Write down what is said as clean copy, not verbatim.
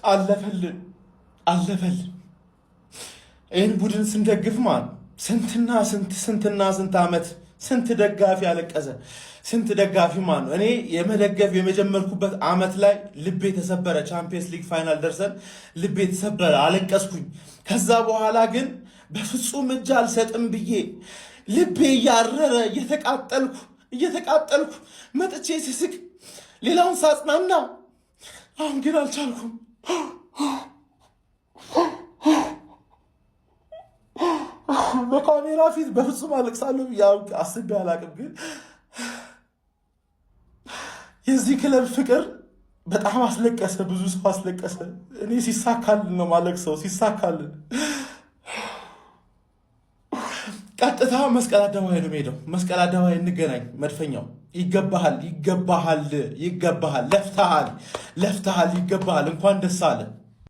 አለፈልን፣ አለፈልን። ይህን ቡድን ስንደግፍ ማለት ስንትና ስንት፣ ስንትና ስንት ዓመት፣ ስንት ደጋፊ ያለቀሰ፣ ስንት ደጋፊ ማለት ነው። እኔ የመደገፍ የመጀመርኩበት ዓመት ላይ ልቤ ተሰበረ። Champions League final ደርሰን ልቤ ተሰበረ፣ አለቀስኩኝ። ከዛ በኋላ ግን በፍጹም እጅ አልሰጥም ብዬ ልቤ እያረረ እየተቃጠልኩ እየተቃጠልኩ መጥቼ ስስቅ፣ ሌላውን ሳጽናና፣ አሁን ግን አልቻልኩም። በካሜራ ፊት በፍጹም አለቅሳለሁ ብዬ አስቤ አላቅም። ግን የዚህ ክለብ ፍቅር በጣም አስለቀሰ፣ ብዙ ሰው አስለቀሰ። እኔ ሲሳካልን ነው ማለቅሰው፣ ሲሳካልን። ቀጥታ መስቀል አደባባይ ነው የምሄደው። መስቀል አደባባይ እንገናኝ። መድፈኛው ይገባሃል፣ ይገባሃል፣ ይገባሃል። ለፍተሃል፣ ለፍተሃል፣ ይገባሃል። እንኳን ደስ አለ።